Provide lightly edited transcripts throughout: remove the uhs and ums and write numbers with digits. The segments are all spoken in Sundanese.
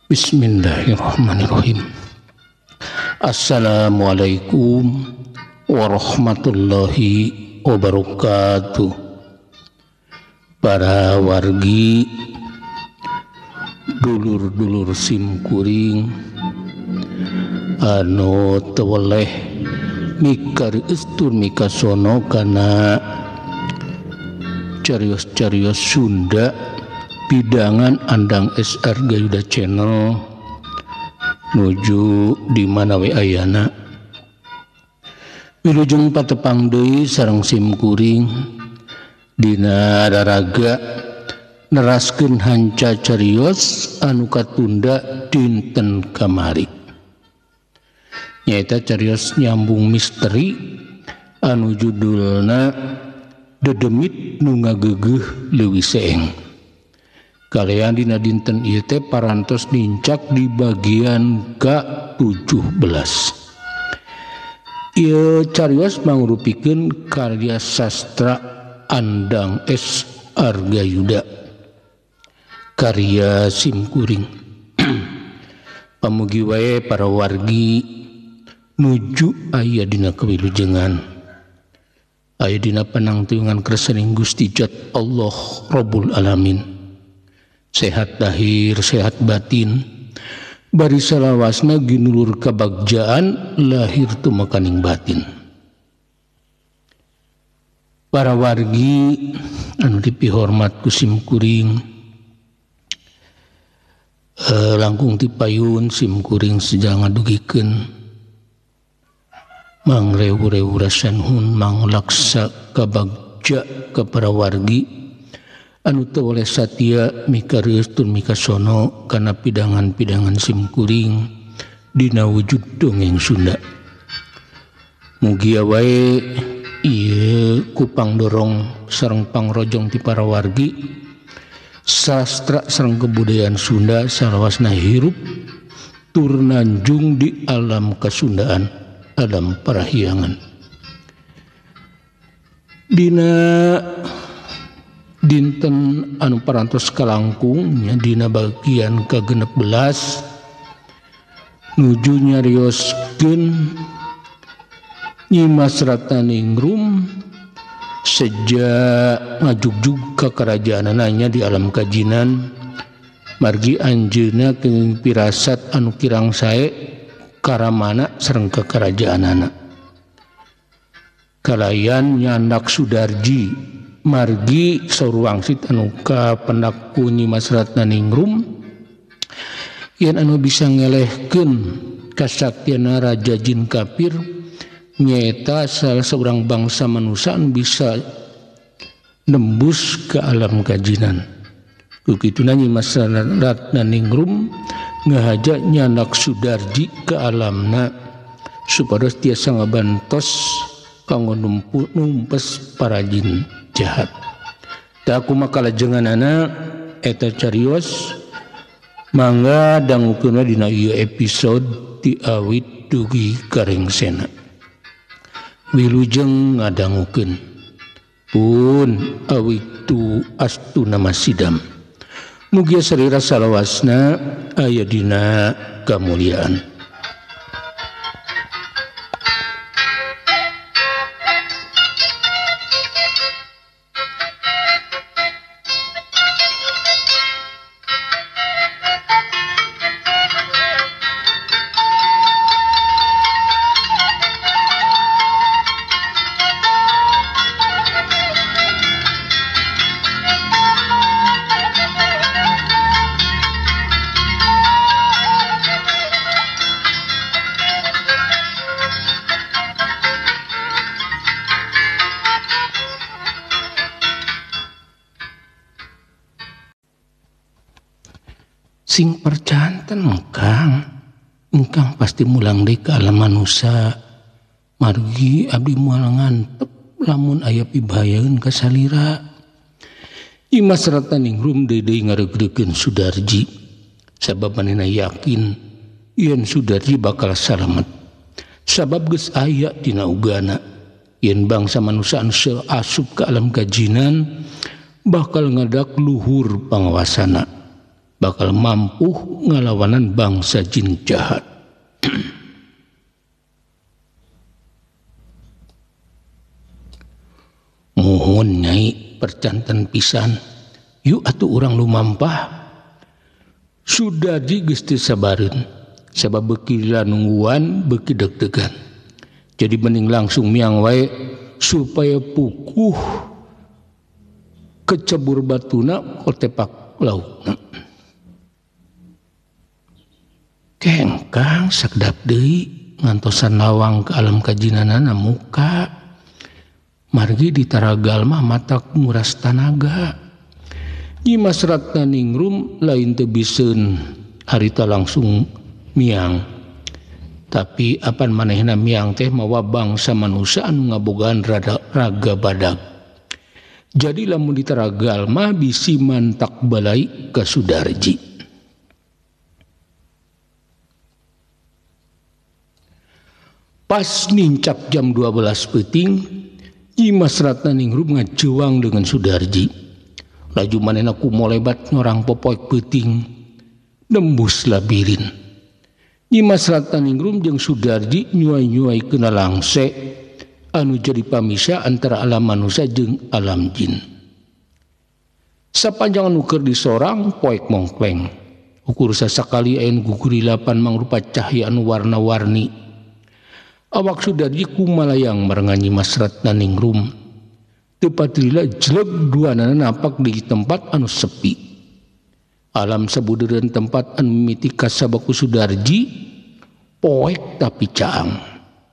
Bismillahirrahmanirrahim. Assalamualaikum warahmatullahi wabarakatuh. Para wargi, dulur-dulur simkuring anu teweleh mikariestur mikasono kana carios-carios Sunda pidangan Andang S. Argayuda Channel nuju di mana we ayana. Wilujeng patepang deui sareng simkuring dina raraga neraskeun hanca carios anu katunda dinten kamari. Nyaeta carios nyambung misteri anu judulna Dedemit Nu Ngageugeuh Leuwih Seeng. Kalian dina dinten ieu teh parantos nincak di bagian ka-17. Ieu carios mangrupikeun karya sastra Andang S. Argayuda karya simkuring. Pamugi wae para wargi nuju aya dina kawilujengan, aya dina panangtungan kersaning Gusti Jat Allah Rabbul Alamin. Sehat lahir, sehat batin, bari salawasna ginulur kabagjaan lahir tumekaning batin. Para wargi anu dipihormat ku simkuring, langkung tipayun simkuring sejak ngadugikeun mangrewu-rewu rasanhun manglaksa kabagja ka para wargi anu teu oleh satia mikareus tur mikasono kana pidangan-pidangan simkuring dina wujud dongeng Sunda. Mugia wae ieu ku pangdorong sareng pangrojong ti para wargi sastra sareng kebudayaan Sunda salawasna hirup tur nanjung di alam kasundaan, alam parahyangan. Dina dinten anu parantos kalangkung nya dina bagian ka-16 nuju nyarioskeun Nyimas Ratnaningrum sejak ngajugjug ka karajaanana di alam kajinan, margi anjeunna kenging pirasat anu kirang sae karamana sareng ka karajaanana. Kalayan nyandak Sudarji margi saur wangsit anu kapendak ku Nyimas Ratnaningrum yen anu bisa ngelehkeun kasaktiana Raja Jin Kafir nyaeta salah seorang bangsa manusia anu bisa nembus ke alam kajinan. Kukituna Nyimas Ratnaningrum ngahaja nyandak Sudarji ke alamna supados tiasa ngabantos kanggo numpes para jin jahat. Tah kumaha kalajenganana eta carios mangga dangukeun dina ieu episode ti awit dugi karengsena. Wilujeng ngadangukeun pun awitu astuna masidam. Mugia sarira salawasna aya dina kamuliaan. Sing percanten engkang, engkang pasti mulang deui ka alam manusa. Margi abdi moal ngantep lamun aya pibahayaeun ka salira. Nyimas Ratnaningrum deui-deui ngareugreugkeun Sudarji. Sabab manehna yakin yen Sudarji bakal salamet. Sabab geus aya dina ugana yen bangsa manusa anu asup ka alam kajinan bakal ngadak luhur pangawasana. Bakal mampu ngalawanan bangsa jin jahat. Mohon Nyai percanten pisan. Yuk atuh urang lumampah. Sudarji geus teu sabareun. Sabab beuki nungguan beuki deg-degan. Jadi mending langsung miang wae supaya pukuh kecebur batuna kotepak laukna. Kengkang sakedap deui ngantosan lawang ke alam kajinanana muka. Margi ditaragal mah matak nguras tanaga. Nyimas Ratna Ningrum lain teu biseun harita langsung miang. Tapi apan manehna miang teh mawa bangsa manusia anu ngabogaan raga badag. Jadi lamun ditaragal mah bisi mantak balai ka Sudarji. Pas nincak jam 12 peuting, Nyimas Ratna Ningrum ngajewang dengan Sudarji. Laju manehna kumolebat nyorang popoek peuting nembus labirin. Nyimas Ratna Ningrum jeung Sudarji nyuai-nyuai kena langse anu jadi pamisa antara alam manusia jeung alam jin. Sapanjang anu keur disorang poek mongkleng. Ukur sasakali aya nu gugurilapan mangrupa cahya anu warna-warni. Awak Sudarji kumalayang marengan Nyimas Ratna Ningrum. Teu patilila jleg duanana napak di tempat anu sepi. Alam sabudeureun tempat anu mimiti kasabaku Sudarji poek tapi caang.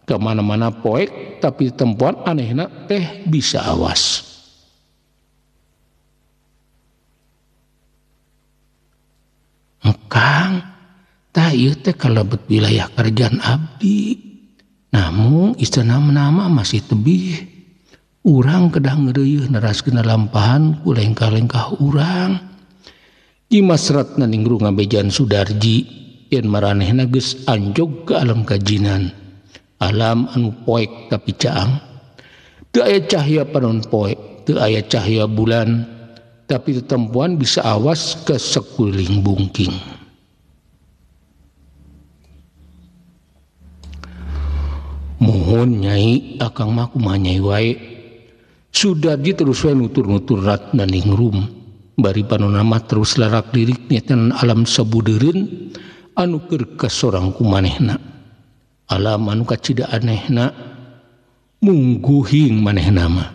Kemana-mana poek tapi tempat anehna teh bisa awas. Engkang, tah ieu teh kalebet wilayah kerajaan abdi. Namun istana nama masih tebih. Urang kedah ngeureuh neraskeun lampahan ku lengkah-lengkah urang. Nyimas Ratna Ningrum ngabejan Sudarji yen maranehna geus anjog ke alam kajinan. Alam anu poek tapi caang. Teu aya cahya panon poek, teu aya cahya bulan, tapi tetempuan bisa awas ke sekuliling bungking. Mohon Nyai, akang mah kumaha Nyai wae. Sudarji terus wae nutur-nutur Ratna Ningrum. Bari panona mah terus larak lirik nyetan alam sabudeureun anu keur kasorang ku manehna. Alam anu kacida anehna mungguhing manehna mah.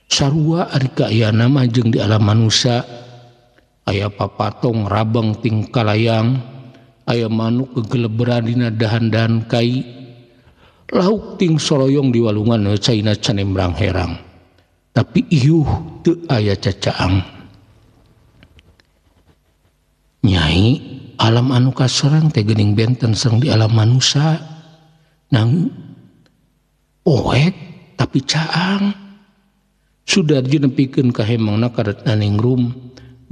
Sarua ari kaayana mah jeung di alam manusia. Aya papatong rabang ting kalayang, aya manuk kegeleberan dina dahan-dahan kai. Lauk ting soroyong di walungan caina canembrang herang. Tapi iuh teu aya cacaang. Nyai, alam anu kasorang teh geuning benten sareng di alam manusia. Nang poek tapi caang. Sudarji nepikeun ka hemangna ka Ratna Ningrum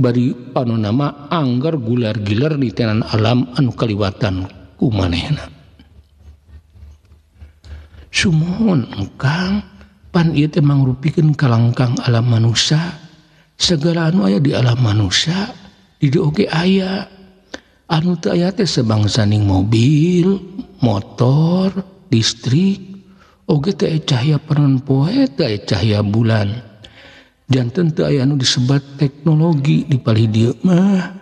bari panona mah anggar gular-gilar di tenan alam anu kaliwatan ku manehna. Sumuhun engkang, pan ieu teh mangrupikeun kalangkang alam manusia. Segala anu aya di alam manusia di dieu oge aya. Anu teu aya teh sebangsaning mobil, motor, listrik, oge teu aya cahaya panon poe, teu aya cahaya bulan. Janten teu aya anu disebat teknologi di palih dieu mah.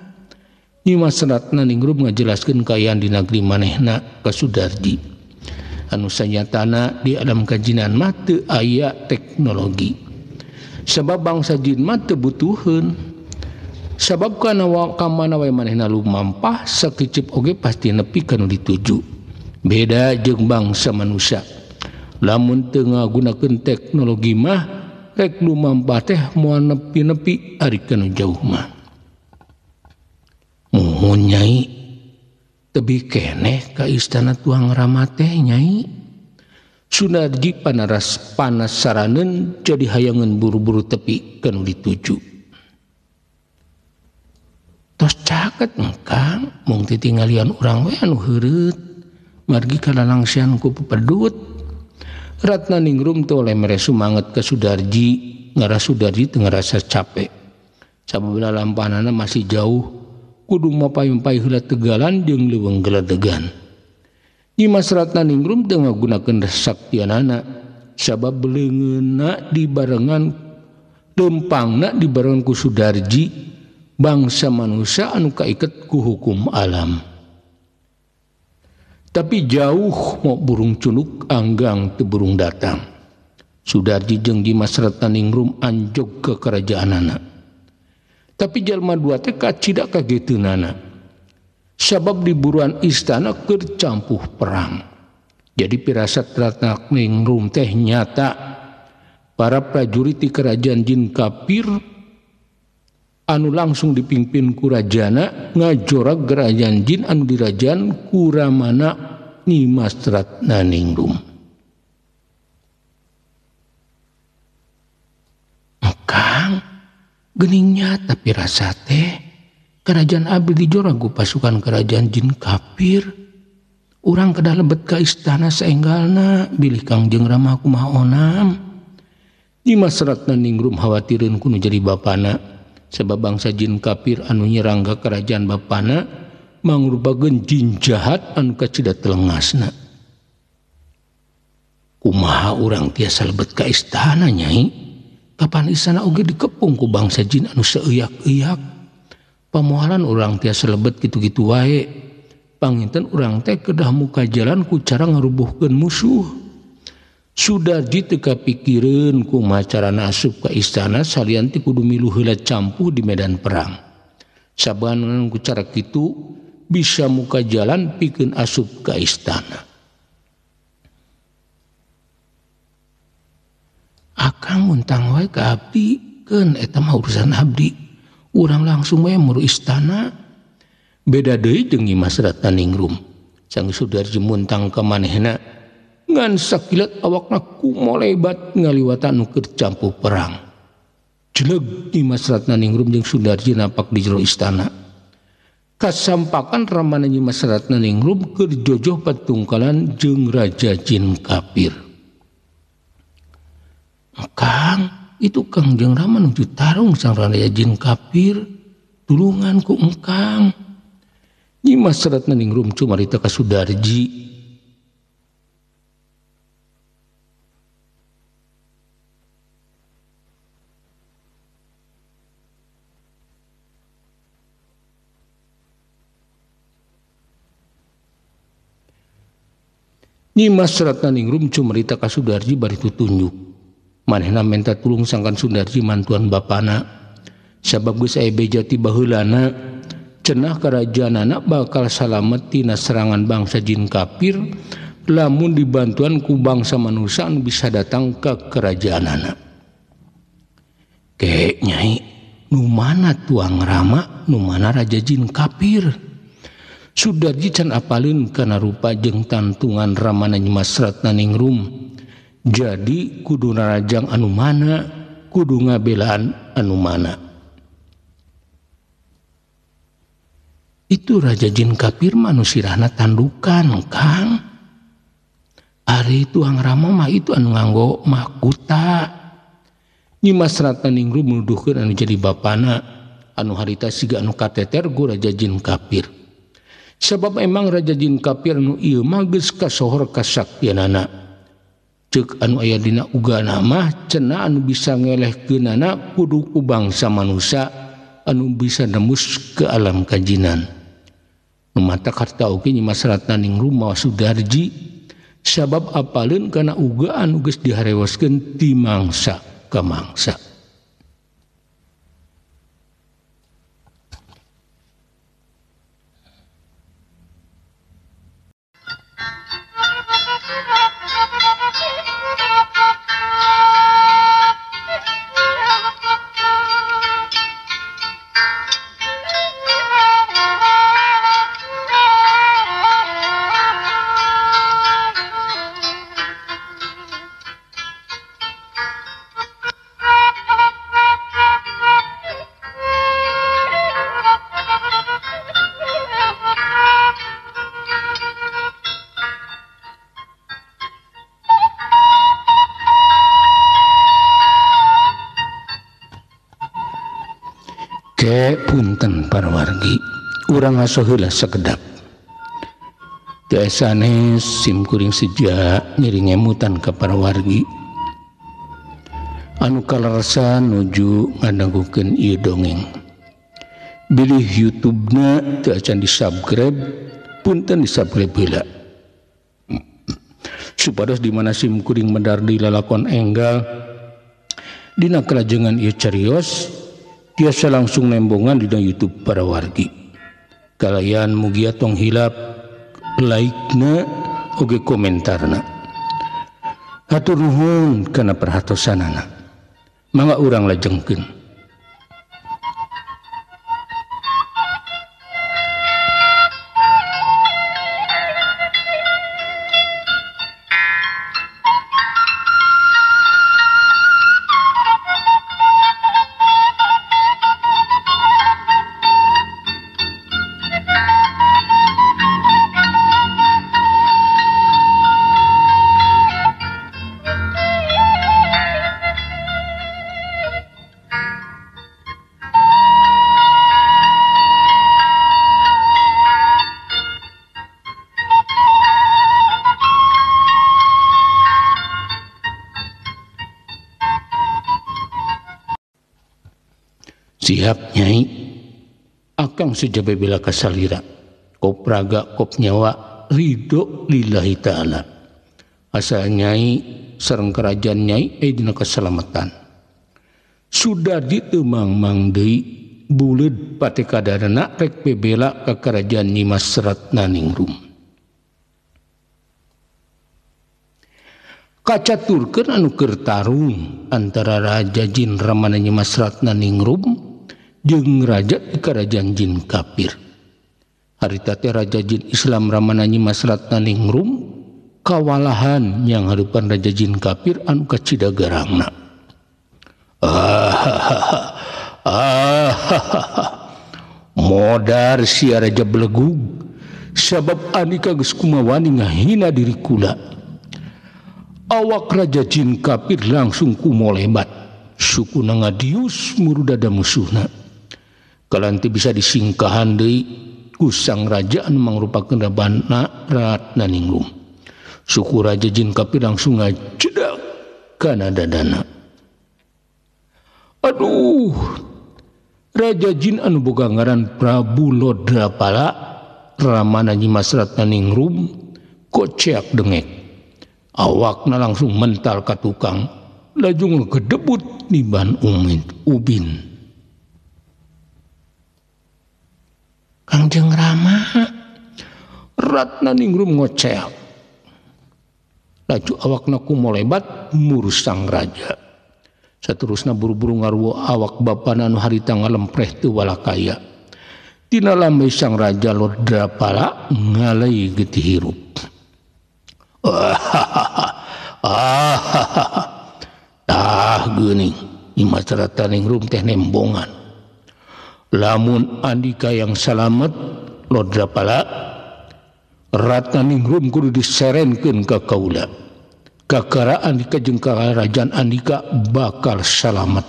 Nyimas Ratna Ningrum ngajelaskeun kaayaan di nagri manehna ka Sudarji. Anu sanyatana di alam kajinan mah teu aya teknologi. Sebab bangsa jin mah teu butuheun. Sabab kana ka mana wae manehna lumampah sakiceup oge pasti nepi ka nu dituju. Beda jeung bangsa manusia. Lamun teu ngagunakeun teknologi mah rek lumampah teh moal nepi-nepi ari ka nu jauh mah. Muhun Nyai, tebih keneh ka istana Tuang Rama teh Nyai. Sunarji panaras panas saraneun jadi hayangeun buru-buru tepi ka nu dituju. Tos caket engkang mung titinggalian urang we anu heureut margi kalalangsian ku pepedut. Ratna Ningrum teu oleh mere sumanget ka Sudarji, ngara Sudarji teu ngarasa capek. Sabab lalampanana masih jauh Kudu mapayung-payung heula tegalan jeung leuweung geledegan. Nyimas Ratnaningrum teu ngagunakeun saktianana sabab beleungeunna dibarengan lempangna dibarengan ku Sudarji bangsa manusia anu kaiket ku hukum alam. Tapi jauh mau burung cunuk anggang teu burung datang. Sudarji jeung Nyimas Ratnaningrum anjog ke kerajaanana. Tapi jalma dua teh kacida kageteunana. Sabab di buruan istana keur campuh perang. Jadi pirasat Ratnaningrum teh nyata para prajurit di kerajaan jin kafir anu langsung dipimpin ku rajana ngajorag kerajaan jin anu dirajaan ku ramana Nyimas Ratnaningrum. Kang, geuning nyata pirasat teh kerajaan abdi dijorag ku pasukan kerajaan jin kafir. Urang kedah lebet ka istana saenggalna bilih Kangjeng Rama kumaha onam. Nyimas Ratnaningrum khawatireun ku nu jadi bapana sebab bangsa jin kafir anu nyerang ka kerajaan bapana mangrupakeun jin jahat anu kacida telengasna. Kumaha urang tiasa lebet ka istana nyai? Kapan istana oge dikepung ku bangsa jin anu seuyak-euyak. Pamohalan urang tiasa lebet kitu-kitu wae. Panginten urang teh kedah muka jalan ku cara ngarubuhkeun musuh. Sudarji teu kapikireun kumaha carana asup ka istana salian ti kudu milu heula campuh di medan perang. Sabanan ku cara kitu bisa muka jalan pikeun asup ka istana. Akang muntang wae ka abdi, keun eta mah urusan abdi. Urang langsung wae muru istana. Beda deui jeung Nyimas Ratnaningrum. Sang Sudarji muntang ka manehna ngan sakilat awakna kumolebat ngaliwatan nu keur campuh perang. Jeleg Nyimas Ratnaningrum jeung Sudarji napak di jero istana. Kasampakan ramana Nyimas Ratnaningrum keur jojoh patungkalan jeung Raja Jin Kafir. Kang, itu Kangjeng Rama nuju tarung sang Raja Jin Kafir, tulungan ku engkang. Nyimas Ratnaningrum cumarita ka Sudarji. Nyimas Ratnaningrum cumarita ka Sudarji bari tutunjuk. Manehna menta tulung sangkan Sudarji mantuan bapana. Sabab geus aya beja ti baheulana, cenah karajaanana bakal salamet tina serangan bangsa jin kafir lamun dibantuan ku bangsa manusia anu bisa datang ke kerajaanana. Ke nyai, nu mana tuang Rama, nu mana raja jin kafir? Sudarji can apalin kana rupa jeung tantungan ramana Nyimas Ratnaningrum. Jadi kudu narajang anu mana, kudu ngabelaan anu mana. Itu Raja Jin Kafir mah anu sirahna tandukan, Kang. Ari tuang Rama mah itu anu nganggo mahkota. Nyimas Ratnaningrum nuduhkeun anu jadi bapana, anu harita siga anu kateter ku Raja Jin Kafir. Sebab emang Raja Jin Kafir anu ieu mah geus kasohor kasaktianana. Ceuk anu aya dina ugana mah cenah anu bisa ngelehkeunana kudu ku bangsa manusia anu bisa nembus ke alam kajinan. Nu matak harta oge Nyimas Ratnaningrum mawa Sudarji sabab apaleun kana uga anu geus diharewoskeun ti mangsa ka mangsa. Punten parwargi, Urang ngaso heula sakedap. Teu sanes sim kuring seja ngiring ngemutan ka para wargi anu kalarasa nuju ngadangukeun ieu dongeng. Bilih YouTube-na teu acan di-subscribe, punten di-subscribe heula. Supados di mana sim kuring medar di lalakon enggal dina kalajengan ieu carios tiasa langsung nembongan dina YouTube para wargi. Kalayan mugia tong hilap like-na oge komentarna. Hatur nuhun kana perhatosanana. Mangga urang lajengkeun. Siap nyai, akang sejabe bela kasalira, kop raga kop nyawa ridho lillahi ta'ala. Asa nyai sareng kerajaan nyai dina keselamatan. Sudah ditemang mang deui buleud patekadana rek bebela ka kerajaan Nyimas Ratnaningrum. Kacaturkeun anu keur tarung antara Raja Jin Ramana Nyimas Ratnaningrum jeung raja di kerajaan jin kafir. Harita teh Raja Jin Islam Ramana Nyimas Ratnaningrum kawalahan yang harupan Raja Jin kafir anu kacida garangna. Modar sia Raja Belegug sabab andika geus kumawani ngahina diri kula. Awak Raja Jin kafir langsung kumolebat. Sukuna ngadius murudada musuhna. Kalanti bisa disingkahan deui ku sang raja anu mangrupakeun Rabana Ratnaningrum. Suku Raja Jin kafir langsung ngajedak kana dadana. Aduh, Raja Jin anu boga ngaran Prabu Lodrapala Ramana Nyimas Ratnaningrum koceak dengek. Awakna langsung mental ka tukang, lajung gedebut niban ubin. Kangjeng Rama Ratnaningrum ngoceak. Laju awakna kumolebat murus sang raja. Saterusna buru-buru ngaruwo awak bapana anu harita ngalempreh teu walakaya. Tina lambe sang raja Lodrapala ngalai getih hirup. Tah geuning Nyimas Ratnaningrum teh nembongan. Lamun andika yang salamet Lodrapala Ratnaningrum kudu diserenkeun ka kaula. Kakara andika jeung karajaan andika bakal salamet.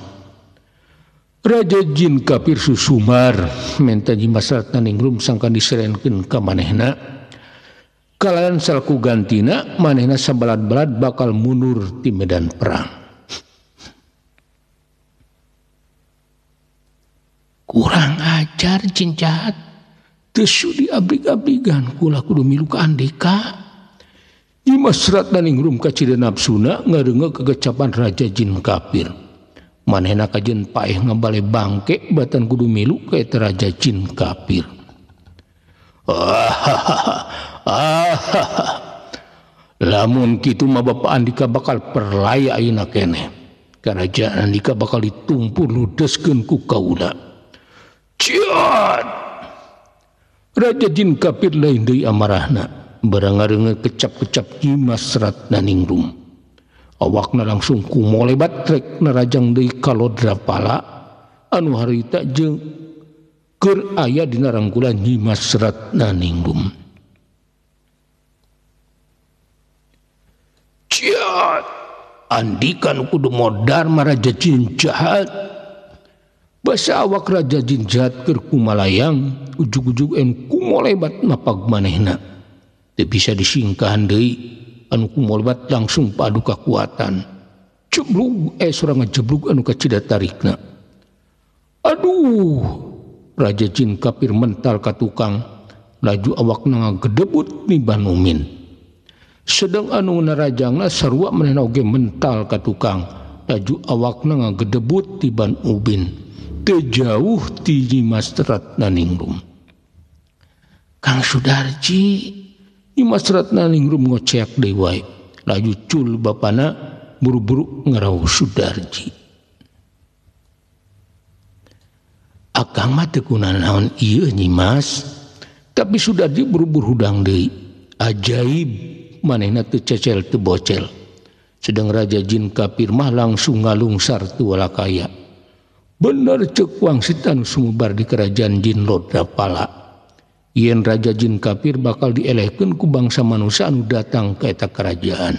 Raja Jin kafir susumar menta Nyimas Ratnaningrum sangkan diserenkeun ka manehna. Kalayan salaku gantina manehna sabalad-balad bakal mundur ti medan perang. Kurang ajar jin jahat. Teu sudi abrig-abrigan kula kudu milu ka andika. Nyimas Ratnaningrum kacida nafsuna ngareungeuk kegecapan Raja Jin kafir. Manehna kajeun paeh ngabale bangke batan kudu milu ka eta Raja Jin kafir. Lamun kitu mah bapa andika bakal perlaya ayeuna keneh. Kerajaan andika bakal ditumpur ludeskeun ku kaula. Ciat! Raja Jin kafir lain deui amarahna, barang ngareungeut kecap-kecap Nyimas Ratnaningrum. Awakna langsung kumolebat rek narajang deui ka Lodrapala anu harita jeung keur aya dina rangkulan Nyimas Ratnaningrum. Ciat! Andika nu kudu modar mah Raja Jin jahat. Basa awak raja jin jahat keur kumalayang ujug-ujug en kumolebat mapag manehna. Teu bisa disingkahan deui anu kumolebat langsung padu kakuatan. Jeblug sora ngajeblug anu kacida tarikna. Aduh, raja jin kafir mental ka tukang laju awakna ngagedebut niban umin. Sedang anu narajangna sarua manehna oge mental ka tukang laju awakna ngagedebut tiban ubin. Teu jauh ti Nyimas Ratnaningrum. Kang Sudarji, Nyimas Ratnaningrum ngoceak deui wae. Laju cul bapana buru-buru ngarau Sudarji. Akang mah teu kunanaon ieu Nyimas. Tapi Sudarji buru-buru hudang deui. Ajaib manehna teu cecel teu bocel. Sedang raja jin kafir mah langsung ngalungsar teu walakaya. Bener ceuk wangsit anu sumebar di kerajaan jin Lodrapala. Yen raja jin kafir bakal dielehkeun ku bangsa manusia anu datang ka eta kerajaan.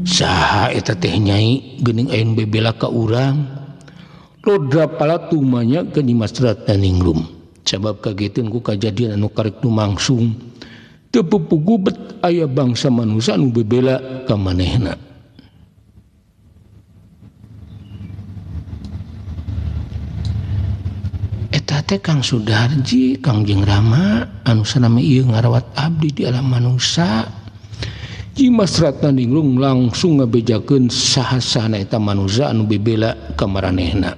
Saha eta teh nyai geuning aya nu bebela ka urang. Lodrapala tumanya ka Nyimas Ratnaningrum. Sabab kageteun ku kajadian anu karek lumangsung. Teu pupugu bet aya bangsa manusia anu bebela ka manehna. Eta teh Kang Sudarji, Kang jeung Rama anu sanami ieu ngarawat abdi di alam manusia. Nyimas Ratnaningrum langsung ngabejakeun saha-sahana eta manusia anu bebela ka maranehna.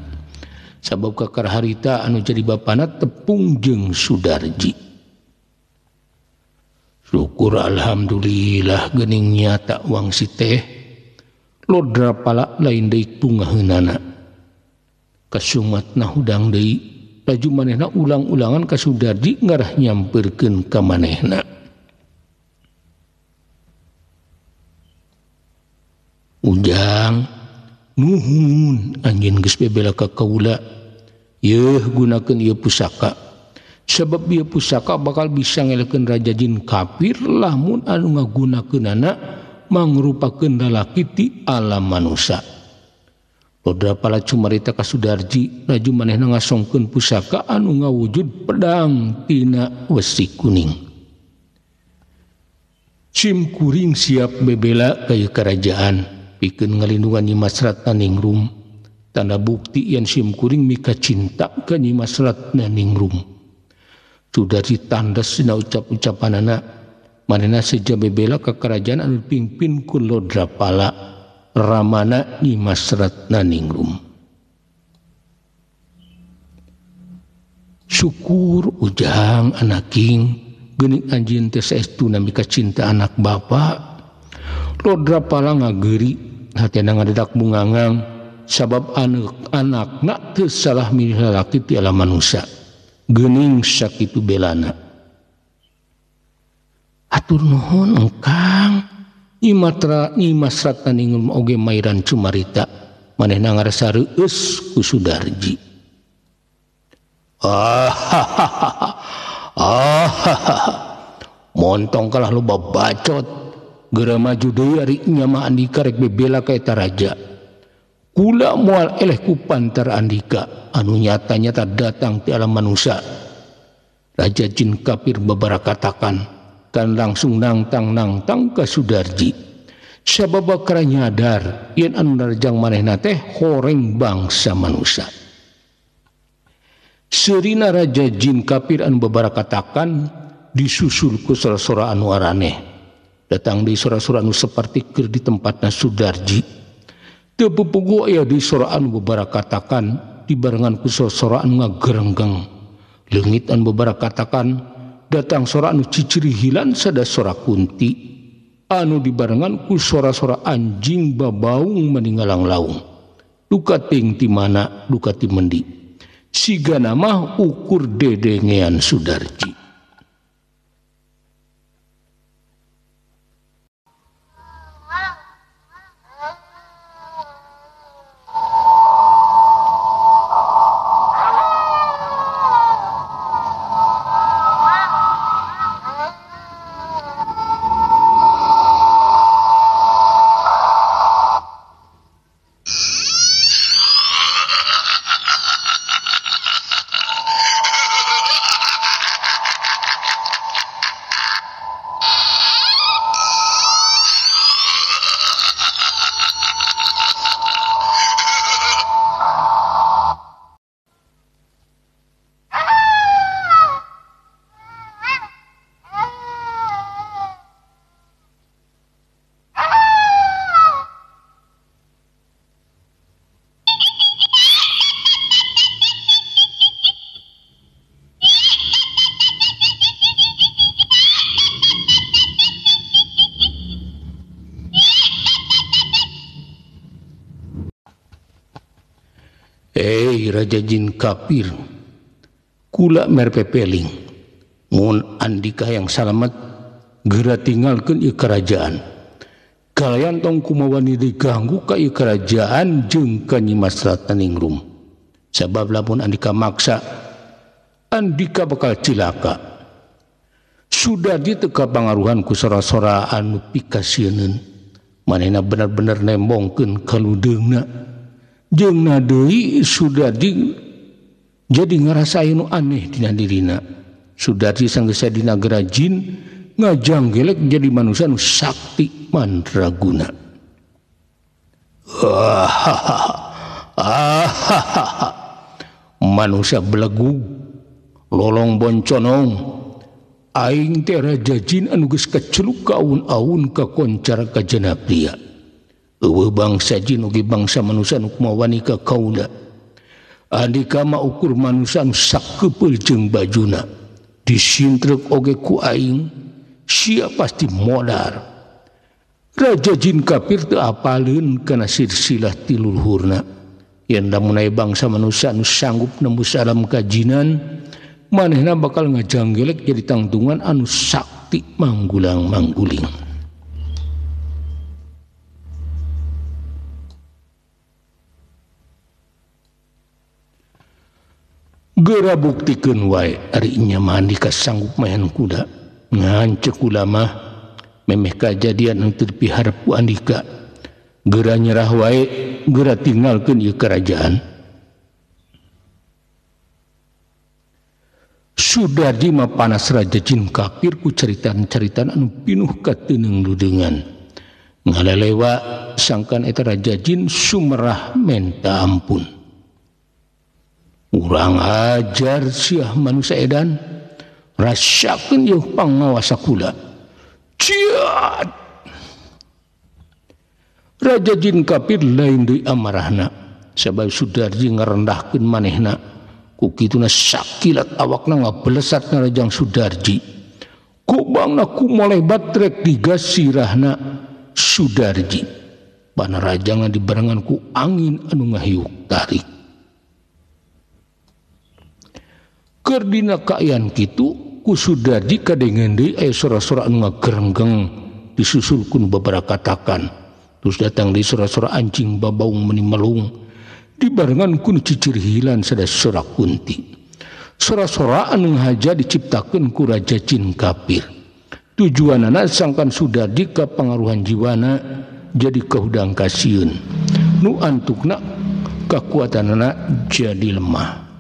Sabab kakar harita anu jadi bapana tepung jeung Sudarji. Syukur alhamdulillah geuning nyata wangsi teh. Lodrapala lain deui tungaheunana. Kasumatna hudang deui laju manehna ulang-ulangan ka Sudarji ngarah nyamperkeun ka manehna. Ujang nuhun anjeun geus bebela ka kaula. Yeuh gunakeun ieu pusaka. Sebab ieu pusaka bakal bisa ngelekeun raja jin kafir lamun anu ngagunakeunana mangrupakeun lalaki ti alam manusia. Lodrapala cumarita ka Sudarji laju manehna ngasongkeun pusaka anu ngawujud pedang tina wesi kuning. Sim kuring siap bebela ka ieu karajaan pikeun ngalindungan Nyimas Ratnaningrum. Tanda bukti yen sim kuring mika cinta ka Nyimas Ratnaningrum. Sudarji tandes dina ucap-ucapanana manehna seja bebela ka karajaan anu dipimpin ku Lodrapala ramana Nyimas Ratnaningrum. Syukur ujang anaking geuning anjeun teh saestuna mika cinta anak bapa. Lodrapala ngageri hatena ngadedak bungangang sabab anak-anakna teu salah milih lalaki ti alam manusia. Geuning sakitu belana. Atur nuhun engkang. Nyimas Ratnaningrum oge mairan cumarita manehna ngarasa reueus ku Sudarji. Montong kalah loba bacot geura maju deui ari nya mah andika rek bebela ka eta raja. Kula moal eleh ku pantar andika anu nyata-nyata datang ti alam manusia. Raja jin kafir babarakatakan kan langsung nangtang-nangtang ka Sudarji. Sabab bakal nyadar yen anu narjang manehna teh horeng bangsa manusia. Serina raja jin kafir anu babarakatakan disusul ku sora-sora anu araneh. Datang di sora-sora anu saperti keur di tempatna Sudarji. Teu pupugu aya di sora anu babarakatakan dibarengan ku sora-sora anu ngagerenggeng. Leungit anu babarakatakan datang sora anu cicirihilan sada sora kunti anu dibarengan ku sora-sora anjing babaung meninggalang laung. Duka ting ti mana duka ti mendi. Sigana mah ukur dedengean Sudarji. Raja Jin Kafir kula merpepeling mun andika yang salamet geura tinggalkeun ieu kerajaan kalayan tong kumawani diganggu ka ieu kerajaan jeung ka Nyi Mas Ratnaningrum sabab lamun andika maksa andika bakal cilaka. Sudah diteka pangaruhan ku sora-sora anu pikasieun manehna bener-bener nembongkeun kaludeungna jeung deui Sudardi jadi ngarasa anu aneh dina dirina. Sudardi sanggeus dina gerajin ngajanggelek jadi manusia nu sakti mandraguna. Manusia belegug lolong bonconong aing teh raja jin anu geus kaceluk ka aun-aun ka koncar ka jenapria. Eueuh bangsa jin oge bangsa manusia nu kumaha wani ka kaula. Andika mah ukur manusia anu sakepeul jeung bajuna disintrek oge ku aing sia pasti modar. Raja jin kafir teu apaleun kana silsilah ti luhurna. Yen lamun aya bangsa manusia anu sanggup nembus alam kajinan manehna bakal ngajanggelek jadi tangtungan anu sakti manggulang mangguling. Geura buktikeun wae ari nya mah andika sanggup maen kuda. Ngan ceuk kula mah memeh kajadian anu teu dipiharep ku andika. Geura nyerah wae, geura tinggalkeun ieu kerajaan. Sudardi mah panas raja jin kafir ku ceritaan-ceritaan anu pinuh kateuneng ludeungan. Ngalelewa sangkan eta raja jin sumerah menta ampun. Urang ajar siah manusia edan, rasakeun ieu pangawasa kula. Ciat! Raja jin kafir lain deui amarahna, sabab Sudardi ngarendahkeun manehna. Ku kituna sakilat awakna ngabelesat ngarajang Sudardi. Kubangna ku molebat rek digas sirahna Sudardi. Panarajangna dibarengan ku angin anu ngahiuk tarik. Keur dina kaayaan kitu ku Sudardi kadengen deui aya sora-sora anu ngagerenggeng disusul ku babaraha katakan. Terus datang deui sora-sora anjing babaung meni melung. Dibarengan ku cicirhilan sada sora kunti. Sora-sora anu ngahaja diciptakeun ku raja jin kafir. Tujuanana sangkan Sudardi ka pangaruhan jiwana jadi kahudang kasieun. Nu antukna kakuatanana jadi lemah.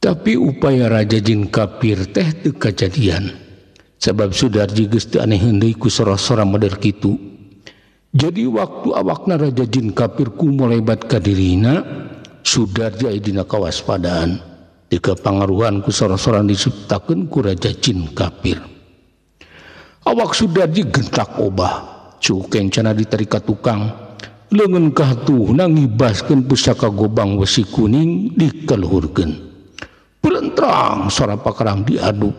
Tapi upaya raja jin kafir teh teu kajadian. Sabab Sudardi geus teu aneheun deui ku sora-sora model kitu. Jadi waktu awakna raja jin kafir ku molebat ka dirina, Sudardi aya dina kawaspadaan. Teu kapangaruhan ku sora-sora disiptakeun ku raja jin kafir. Awak Sudardi gentak obah, suhu kencana ditarik ka tukang. Leungeun kahatuhna ngibaskeun pusaka gobang wesi kuning dikaluhurkeun. Belentrang suara pakarang diaduk.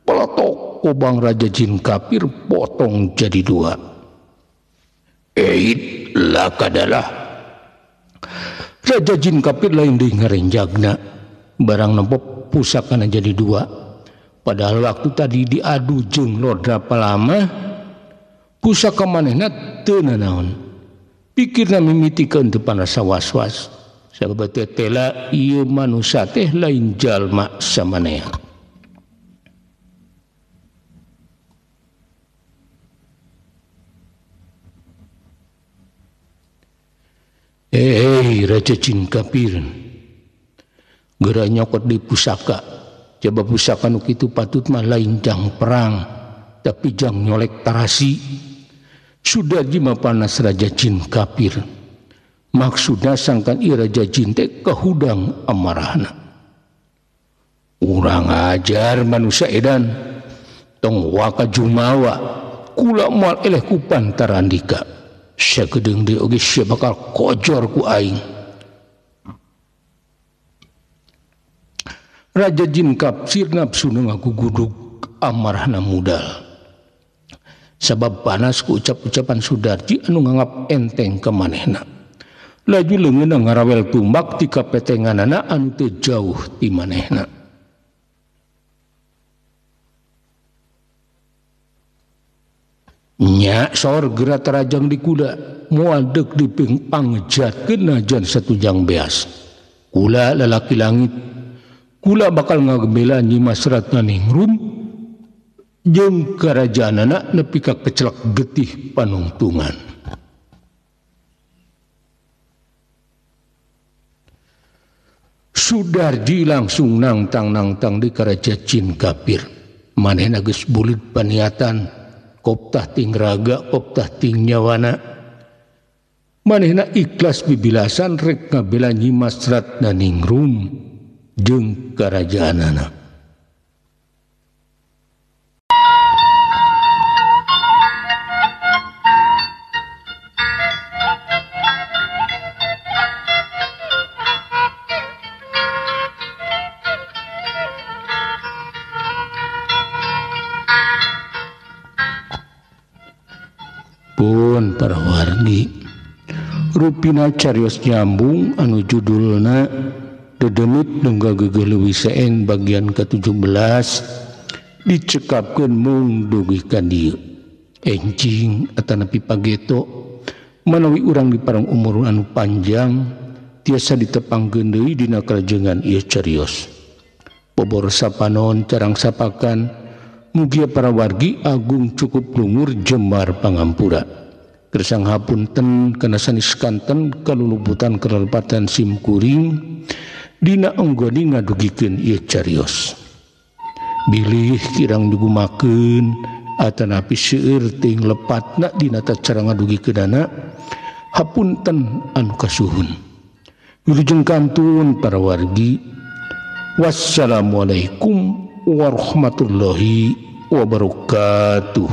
Peletok kobang raja jin kafir potong jadi dua. Eit lakadalah. Raja jin kafir lain deui ngarenjagna. Barang nempo pusakana jadi dua. Padahal waktu tadi diadu jeung lodra palama, Pusaka manehna teu nanaon. Pikirna mimitikeun depan rasa was-was. Sabab tetela ieu manusa teh lain jalma samanea. Raja Jin Kapir. Geura nyokot di pusaka. Coba pusaka nu kitu patut mah lain jang perang, tapi jang nyolek tarasi. Sudarji mah panas Raja Jin Kapir. Maksudna sangkan ieu Raja Jin teh kahudang amarahna. Urang ajar manusia edan. Tong waka jumawa, kula moal eleh ku pantarandika. Sagedeung deui oge sia bakal kojor ku aing. Raja Jin Kapir nafsuna ngagugudug amarahna mudal. Sabab panas ku ucap-ucapan Sudarji anu nganggap enteng ka manehna. Laju leungeunna ngarawel tumbak ti kapetenganana anu teu jauh ti manehna. Nya sor geura tarajang di kuda moal deuk dipangejatkeun najan satujang beas. Kula lalaki langit, kula bakal ngabela Nyi Mas Ratnaningrum jeung karajaanana nepi ka kecelak getih panungtungan. Sudarji langsung nangtang-nangtang di Karaja Jin Kapir. Manehna geus buleud paniatan, koptah ting raga, koptah ting nyawana. Manehna ikhlas bibilasan rek ngabela Nyi Mas Ratnaningrum jeung karajaanana. Pun para wargi, rupina carios nyambung anu judulna Dedemit nu ngagegeuh leuwih seeng bagian ke-17 dicekapkeun mung dugi ka dieu. Enjing atanapi pageto manawi urang di parang umur anu panjang tiasa ditepangkeun deui dina kalajengan ieu carios. Bobor sapanon carang sapakan, mugia para wargi agung cukup lungur jembar pangampura. Gersang hapunten kana sanes kanten kaluluputan kalelepatan sim kuring dina onggoni ngadugikeun ieu carios. Bilih kirang digumakeun atanapi seueur teuing lepatna dina cara ngadugikeunana, hapunten anu kasuhun. Wilujeng kantun para wargi. Wassalamualaikum warahmatullahi wabarakatuh.